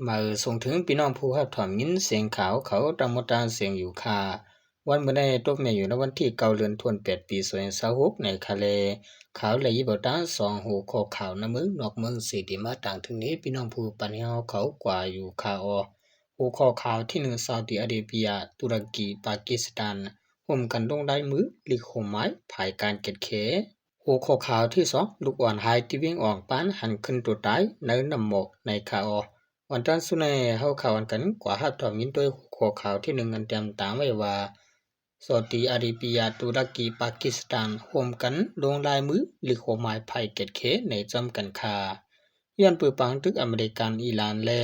ມາເອີ່ສົ່ງເຖິງພີ່ນ້ອງຜູ້ຮັບຖອມຍິນສຽງຂ່າວເຂົາຕາມໝົດຕາມສຽງຢູ່ຄ່າ. ວັນມື້ໃນຕົກແມ່ນຢູ່ໃນວັນທີເກົ້າ ເດືອນທວນແປດ ປີສອງພັນຊາວຫົກ ໃນຄ່າແລ. ຂ່າວແລະຍິບເອົາຕາມສອງຫົວຂໍ້ຂ່າວໃນເມືອງນອກເມືອງເສດມາຕາງເທິງນີ້ ພີ່ນ້ອງຜູ້ປັນເຮົາເຂົາກວ່າຢູ່ຄ່າອອ. ຫົວຂໍ້ຂ່າວທີໜຶ່ງ ຊາວດີອາເຣເບຍ, ຕຸລະກີ, ປາກິສຖານ ຮ່ວມກັນລົງລາຍມືລິກໂຮມໝາຍ ພາຍການແກດແຂ. ຫົວຂໍ້ຂ່າວທີສອງ ລູກອ່ອນຫາຍທີ່ວຽງອອງປານຫັນຂຶ້ນຕົວຕາຍໃນນ້ຳໝອກ ໃນຄ່າອອ. ອັນຕານສຸດໃນເຮົາເຂົ້າອັນກັນກວ່າຮັບຖອມຍິນໂດຍຫົວຂໍ້ຂ່າວທີໜຶ່ງ ອັນຕຽມຕາງໄວ້ວ່າ ຊາວດີອາເຣເບຍ, ຕຸລະກີ, ປາກິສຖານ ຮ່ວມກັນລົງລາຍມືລິກໂຮມໝາຍພາຍແກດແຂໃນຈ້ອມກັນຄ່າ. ຍ້ອນປືປາງຕຶກອາເມລິກັນ, ອີຣານ ແລະ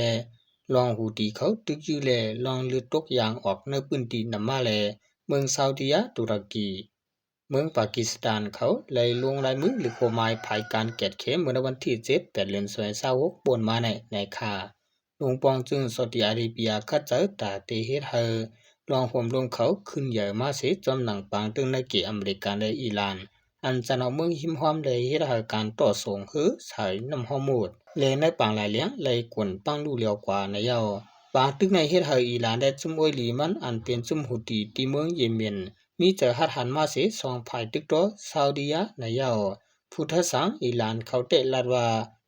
ລອງຫູຕີເຂົາຕຶກຢື້ແລະລອງເລືອດຕົກຢາງອອກໃນພື້ນທີ່ນຳມາ ແລະ ເມືອງຊາວດີອາ, ຕຸລະກີ, ເມືອງປາກິສຖານ ເຂົາໄດ້ລົງລາຍມືລິກໂຮມໝາຍພາຍການແກດແຂເມື່ອໃນວັນທີເຈັດ ແປດ ເດືອນ ສອງພັນຊາວຫົກ ປົນມາໃນ ໃນຄ່າ. ລົງປອງຈຶ່ງ ຊາວດີອາເຣເບຍຂັດໃຈຕາເຕເຮັດໃຫ້ລອງໂຮມລົມເຂົາຂຶ້ນໃຫຍ່ມາເສ ຈອມໜັງປາງຕຶກໃນເຂດອາເມລິກັນ ແລະ ອີຣານ ອັນຈະນອກເມືອງຮິມຮ່ອມ ໄດ້ເຮັດໃຫ້ການຕໍ່ສູ້ເຮືອສາຍນ້ຳຮອດມຸດ ແລະ ໃນປາງລາຍແລງໄດ້ກວນປັງລູກລຽວກວ່າໃນເຍົາ. ປາງຕຶກໃນເຮັດໃຫ້ອີຣານ ແລະ ຊຸມໂອຍລີມັນ ອັນເປັນຊຸມຫູຕີທີ່ເມືອງເຢເມັນ ມີໃຈຮັດຫັນມາເສ ສອງຝ່າຍຕຶກຕໍ່ຊາວດີອາໃນເຍົາ. ຜູ້ທະສັງອີຣານເຂົາໄດ້ລາດວ່າ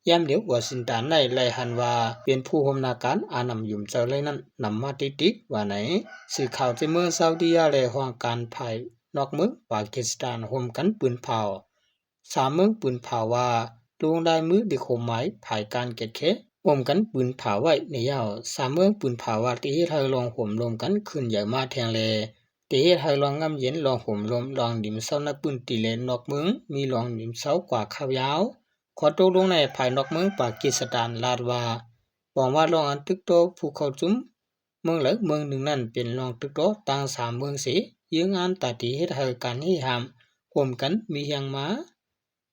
ຍາມດຽວວໍຊິງຕັນໄດ້ໄລ່ຫັນວ່າເປັນຜູ້ຮ່ວມໜ້າການອານຳຍົມເຈົ້າເລີຍນັ້ນນຳມາຕິດໆ ວ່າໃນ. ສື່ຂ່າວຈາກເມືອງຊາວດີອາ ແລະ ຫ້ອງການພາຍນອກເມືອງປາກິສຖານ ຮ່ວມກັນປືນເຜົາ ສາມເມືອງປືນເຜົາວ່າ ລົງລາຍມືລິກໂຮມໝາຍພາຍການແກດແຂ ຮ່ວມກັນປືນເຜົາໄວ້ໃນເຍົາ. ສາມເມືອງປືນເຜົາວ່າ ໄດ້ເຮັດໃຫ້ລອງໂຮມລົມກັນຂຶ້ນໃຫຍ່ມາແທງ ແລະ ໄດ້ເຮັດໃຫ້ລອງງາມເຢັນ ລອງໂຮມລົມ ລອງດິມເຊົາໃນພື້ນທີ່ ແລະ ນອກເມືອງ ມີລອງດິມເຊົາກວ່າຄາວຍາວ. ຂໍ້ຕົກລົງໃນພາຍນອກເມືອງປາກິສຖານລາດວ່າ ຫວັງວ່າລອງອັນຕຶກຕໍ່ຜູ້ເຂົ້າຊຸມ ເມືອງໃດເມືອງໜຶ່ງນັ້ນເປັນລອງຕຶກຕໍ່ທັງສາມເມືອງເສ ເຍືອງອານຕາທີ່ເຮັດໃຫ້ການເຮຫ້າມຮ່ວມກັນມີແຮງມາ.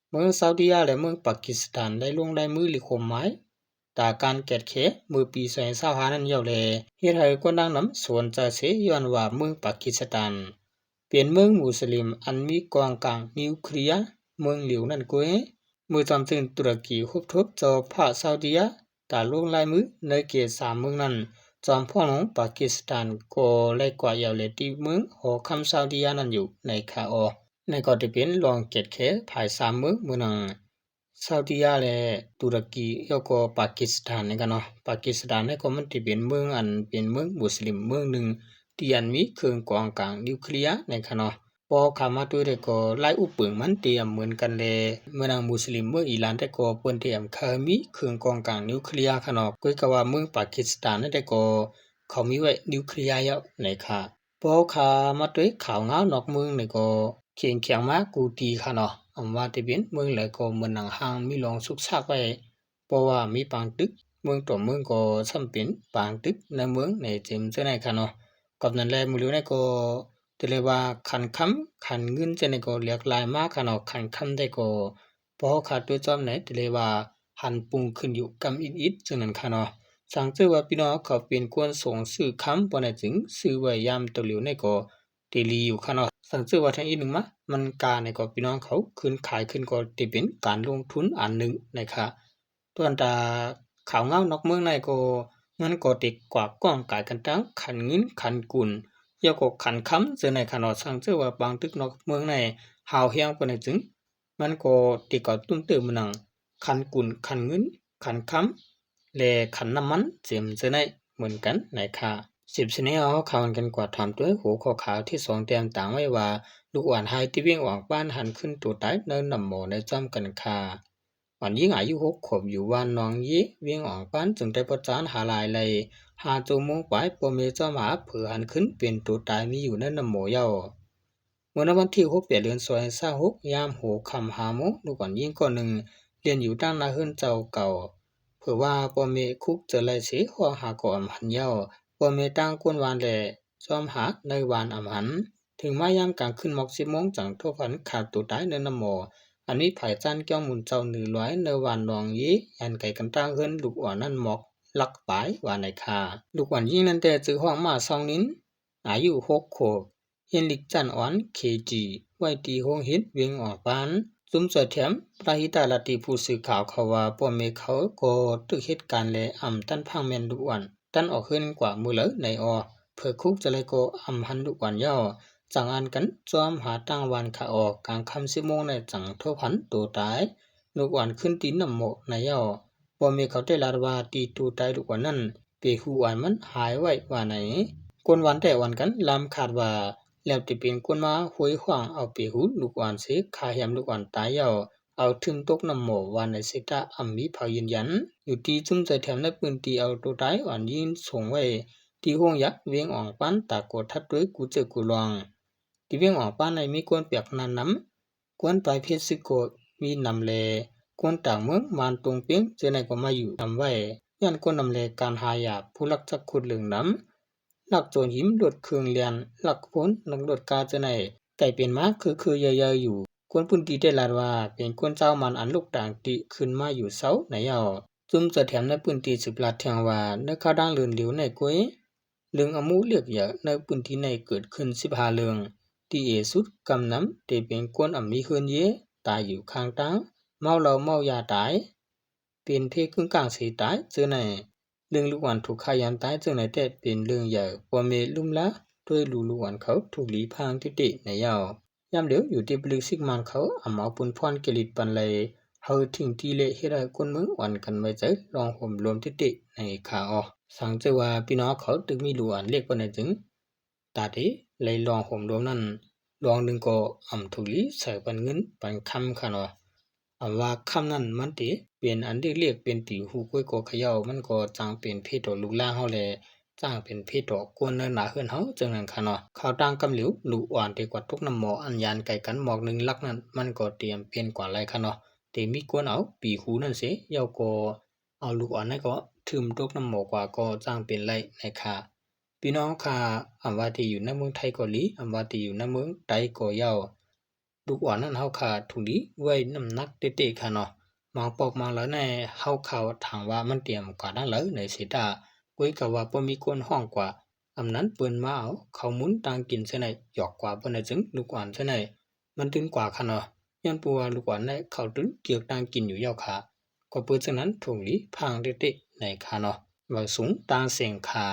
ເມືອງຊາວດີອາ ແລະ ເມືອງປາກິສຖານໄດ້ລົງລາຍມືລິກໂຮມໝາຍຕາການແກດແຂເມື່ອປີສອງພັນຊາວຫ້ານັ້ນເຍົາ ແລະ ເຮັດໃຫ້ຄົນຕ່າງນຳສົນໃຈເສ ຍ້ອນວ່າເມືອງປາກິສຖານ ເປັນເມືອງມຸສລິມອັນມີກອງກາງນິວເຄລຍເມືອງຫຼຽວນັ້ນກ້ວຍ. ເມື່ອຈອມຈຶ່ງຕຸລະກີຮົບທົບເຈົ້າພາກຊາວດີອາ ການລົງລາຍມືໃນເຂດສາມເມືອງນັ້ນ ຈອມພອນຂອງປາກິສຖານກໍໄດ້ກວາດເອົາແລະຕິເມືອງຫໍຄຳຊາວດີອານັ້ນຢູ່ໃນຄາອອ. ນັ້ນກໍຈະເປັນລອງແກດແຂພາຍສາມເມືອງ ເມືອງໜຶ່ງ ຊາວດີອາ ແລະ ຕຸລະກີ ແລ້ວກໍປາກິສຖານນີ້ກະເນາະ. ປາກິສຖານນີ້ກໍມັນຈະເປັນເມືອງອັນເປັນເມືອງມຸສລິມເມືອງໜຶ່ງ ທີ່ອັນມີເຄື່ອງກອງກາງນິວເຄລຍໃນຄະເນາະ. ພໍເຂົ້າມາໂຕໃດກໍລາຍອຸປຶງມັນຕຽມເໝືອນກັນແລ ເມືອງໜຶ່ງມຸສລິມເມືອງອີຣານແຕ່ກໍເພິ່ນຕຽມເຄີຍມີເຄື່ອງກອງກາງນິວເຄລຍຄະເນາະ. ກໍກະວ່າເມືອງປາກິສຖານນັ້ນແຕ່ກໍເຂົາມີໄວ້ນິວເຄລຍແລ້ວໃນຄະ. ພໍເຂົ້າມາໂຕຂ່າວງາວນອກເມືອງນີ້ກໍເຂັ້ມແຂງມາກູຕີຄະເນາະ. ອຳວ່າທີ່ເປັນເມືອງໃດກໍເໝືອນໜັງຫ້າງມີລອງຊຸກຊາກໄວ້ ເພາະວ່າມີປາງຕຶກ ເມືອງຕໍ່ເມືອງກໍຊ່ຳເປັນປາງຕຶກໃນເມືອງໃນເຕັມເທື່ອໃນຄະເນາະ. ກັບນັ້ນແລະມື້ເລີວໃນກໍຈະເລີຍວ່າຂັນຄຳຂັນເງິນຈັ່ງໃດກໍຫຼາກຫຼາຍມາຄະເນາະ. ຂັນຄຳໃດກໍ ພໍເຮົາຂາດຕົວຈອມໃນ ຈະເລີຍວ່າຫັນປຸງຂຶ້ນຢູ່ກຳອິດໆ ຈັ່ງນັ້ນຄະເນາະ. ສັງເກດວ່າພີ່ນ້ອງເຂົາເປັນຄົນຊົງຊື້ຄຳ ບໍ່ແນ່ຈຶ່ງຊື້ໄວ້ຍາມໂຕເຫຼວໃນກໍ ເຕລີຢູ່ຄະເນາະ. ສັງເກດວ່າທາງອີກໜຶ່ງມາ ມັນກາໃນກໍພີ່ນ້ອງເຂົາຂຶ້ນຂາຍຂຶ້ນກໍເຕເປັນການລົງທຶນອັນໜຶ່ງໃນຄະ. ສ່ວນຕາຂ່າວງາວນອກເມືອງໃນກໍ ມັນກໍເຕກວ່າກ້ອງກາຍກັນທັງຂັນເງິນຂັນກຸນ ແລ້ວກໍຂັນຄຳເຊິ່ງໃນຄະເນາະ. ສັງເກດວ່າບາງຕຶກນອກເມືອງໃນຫາວແຮງປານໃດຈຶ່ງ ມັນກໍເຕກວ່າຕຸ້ມເຕີມໜັງ ຂັນກຸນ ຂັນເງິນ ຂັນຄຳ ແລະ ຂັນນ້ຳມັນເຕັມເທື່ອໃນເໝືອນກັນໃນຄະ. ສິບຊະແນວ ເຮົາເຂົ້າກັນກວາດຖາມໂຕຫົວຂໍ້ຂ່າວທີສອງ ແຕ້ມຕາງໄວ້ວ່າ ລູກອ່ອນຫາຍທີ່ວຽງອອງປານຫັນຂຶ້ນໂຕຕາຍໃນນ້ຳໝໍໃນຈ້ອມກັນຄ່າ. ອ່ອນຍິງອາຍຸຫົກຂວບຢູ່ບ້ານໜອງເຢ ວຽງອອງປານ ຈຶ່ງໄດ້ປະຈານຫາຫຼາຍໄລ ຫ້າຊົ່ວໂມງປາຍ ພໍ່ແມ່ຈ້ອມຫາເຜີຫັນຂຶ້ນເປັນໂຕຕາຍມີຢູ່ໃນນ້ຳໝໍເຍົາ. ເມື່ອໃນວັນທີຫົກ ແປດ ເດືອນ ສອງພັນຊາວຫົກ ຍາມຫົວຄ່ຳຫ້າໂມງ ລູກອ່ອນຍິງຄົນໜຶ່ງລຽນຢູ່ທາງໜ້າເຮືອນເຈົ້າເກົ່າ ເຜີວ່າພໍ່ແມ່ຄຸກເຈີໄລເສ ຮ້ອງຫາກໍອຳຫັນເຍົາ. ພໍ່ແມ່ຕ່າງກວນຫວານ ແລະ ຊອມຫາໃນຫວານອຳຫັນ. ເຖິງມາຍາມກາງຄືນໝອກສິບໂມງ ຈັ່ງໂທຝັນຂາດໂຕຕາຍໃນນ້ຳໝໍ ອັນມີຜາຍຈັນກ່ຽວໝູນເຈົ້າໜືອລອຍໃນຫວານໜອງເຢ ອັນໄກກັນຕ່າງເຮືອນລູກອ່ອນນັ້ນໝອກຫຼັກປາຍ ວ່າໃນຄ່າ. ລູກອ່ອນຍິງນັ້ນແຕ່ຊື່ຮ້ອງ ມາຊອງນິນ ອາຍຸຫົກຂວບ ຮຽນລິກຊັ້ນອ່ອນ ເຄຈີ ໄວ້ທີ່ໂຮງຮຽນວຽງອອງປານ. ຈຸ້ມຊ່ອຍແຖມພະຫິຕາລາຕີຜູ້ສື່ຂ່າວເຂົາວ່າ ພໍ່ແມ່ເຂົາກໍຕຶກເຮັດການແລະ ອຳຕັນພັງແມ່ນລູກອ່ອນ ຕັນອອກເຮືອນກວ່າມື້ເລີຍໃນອໍ ເຜີຄຸກຈະໄລກໍອຳຫັນລູກອ່ອນເຍົາ ຈັ່ງອັນກັນຈອມຫາຕັ້ງວານຂາອອກ ກາງຄ່ຳສິບໂມງໃນຈັ່ງໂທພັນໂຕຕາຍ ລູກອ່ອນຂຶ້ນຕີນ້ຳໝໍໃນເຍົາ ພໍ່ແມ່ເຂົາໄດ້ລາດວ່າ ຕີໂຕຕາຍລູກອ່ອນນັ້ນ ເປຫູອ່ອນມັນຫາຍໄວ້ວ່າໃນ ຄົນວານແຕ່ອ່ອນກັນລຳຄາດວ່າ ແລ້ວແຕ່ເປັນຄົນມາໂຫຍຮ້ອງເອົາເປຫູລູກອ່ອນເສ ຂ້າແຮມລູກອ່ອນຕາຍເຍົາ ເອົາຖິ້ມຕົກນ້ຳໝໍວ່າໃນເສຕາ ອຳມີພາວຢືນຢັນ ຢູ່ທີ່ຈຸ້ມໃຈແຖມໃນພື້ນທີ່ເອົາໂຕຕາຍອ່ອນຍິງສົ່ງໄວ້ ທີ່ໂຮງຢາວຽງອອງປານ ຕາກວດທັດດ້ວຍກູເຈີກູລອງ ທີ່ວຽງອອງປານໃນມີຄົນແປກໜ້ານຳ ຄົນປາຍເພດຊຶກກໍມີນຳແລ ຄົນຕ່າງເມືອງມານຕົງເປງເຈີໃນກໍມາຢູ່ນຳໄວ້ ຍ້ອນຄົນນຳແລການຫາຢາກ ຜູ້ລັກຈັກຂຸດເລື່ອງນຳ ລັກໂຈນຫິມລົດເຄື່ອງແລ່ນ ລັກຄົນ ລັກລົດກາເຈີໃນ ກາຍເປັນມາຄືໆເຍີໆຢູ່ ຄົນພື້ນທີ່ໄດ້ລາດວ່າ ເປັນຄົນຊາວມານອັນລຸກຕ່າງທີ່ຂຶ້ນມາຢູ່ເຊົາໃນເຍົາ ຈຸ້ມເຈົ້າແຖມໃນພື້ນທີ່ສືບລາດແທງວ່າ ໃນຂ່າວດັ່ງເລື່ອນຫຼຽວໃນກ້ວຍ ເລື່ອງອະໝູເລກໃຫຍ່ໃນພື້ນທີ່ໃນເກີດຂຶ້ນສິບຫ້າເລື່ອງ ທີ່ເອສຸດກຳນຳ ທີ່ເປັນຄົນອຳມີເຮືອນເຢ ຕາຍຢູ່ຂ້າງທາງ ເມົາເຫຼົ້າເມົາຢາຕາຍ ເປັນເພກຶ້ງກ້າງເສຕາຍເຈີໃນ ເລື່ອງລູກອ່ອນຖືກຂ້າຢຳຕາຍເຈີໃນແຕ່ເປັນເລື່ອງໃຫຍ່ ພໍ່ແມ່ລຸ່ມລາ ດ້ວຍລູກອ່ອນເຂົາທຸກຫຼີພາງຕິຕິໃນເຍົາ ຍາມດຽວຢູ່ທີ່ປະລິກສິກມານເຂົາອຳເອົາປຸນພອນກິລິດປັນໄລ ເຮົາຖິ້ງຕີເລເຮັດໃຫ້ຄົນເມືອງອ່ອນກັນໄວ້ໃຈ ລອງໂຫມລວມຕິຕິໃນຂາອອກ ສັງເຈີວ່າພີ່ນ້ອງເຂົາຕຶກມີລູກອ່ອນເລກປານໃດຈຶ່ງ ຕາເຕໄລລອງໂຫມລວມນັ້ນ ລອງໜຶ່ງກໍອຳທຸກຫຼີໃສ່ປັນເງິນປັນຄຳຂະເນາະ ອຳວ່າຄຳນັ້ນມັນເຕເປັນອັນເລກໆ ເປັນຕີຫູກ້ວຍກໍຂະເຍົາ ມັນກໍຈັ່ງເປັນເພດຕໍ່ລູກຫຼານເຮົາແລ ຈັ່ງເປັນເພດຕໍ່ຄົນໃນໜ້າເຮືອນເຮົາຈັ່ງນັ້ນຂະເນາະ ຂ່າວຕ່າງກຳຫຼຽວ ລູກອ່ອນທີ່ກວາດຕົກນ້ຳໝໍອັນຍານໄກກັນໝອກໜຶ່ງຫຼັກນັ້ນ ມັນກໍຕຽມເປັນກວ່າໄລຂະເນາະ ທີ່ມີຄົນເອົາປີຫູນັ້ນເສ ເຍົາກໍເອົາລູກອ່ອນນັ້ນກໍຖິ້ມຕົກນ້ຳໝໍກວ່າກໍຈັ່ງເປັນໄລໃນຂະ ພີ່ນ້ອງຂະ ອຳວ່າທີ່ຢູ່ໃນເມືອງໄທກໍດີ ອຳວ່າທີ່ຢູ່ໃນເມືອງໃຕ້ກໍເຍົາ ລູກອ່ອນນັ້ນເຮົາຂະທຸກຫຼີໄວ້ນ້ຳໜັກເຕະໆຂະເນາະ ບາງປອກບາງລາວໃນເຮົາຂະຖາມວ່າມັນຕຽມກວ່າດັ່ງໃດໃນເສຕາ ກ້ວຍກະວ່າບໍ່ມີຄົນຮ້ອງກວ່າ ອຳນັ້ນເພິ່ນມາເອົາເຂົ້າມູນຕ່າງກິນເທື່ອໃນ ຢອກກວ່າເພິ່ນໃນຈຶ່ງລູກອ່ອນເທື່ອໃນ ມັນຕື່ນກວ່າຂະເນາະ ຍ້ອນປູວ່າລູກອ່ອນໃນເຂົ້າຕື່ນກຽກຕ່າງກິນຢູ່ເຍົາຂະ ກໍເປີດຈັ່ງນັ້ນທຸກຫຼີພາງເຕະໆໃນຂະເນາະ ເວົ້າສູງຕ່າງເສັງຂະ.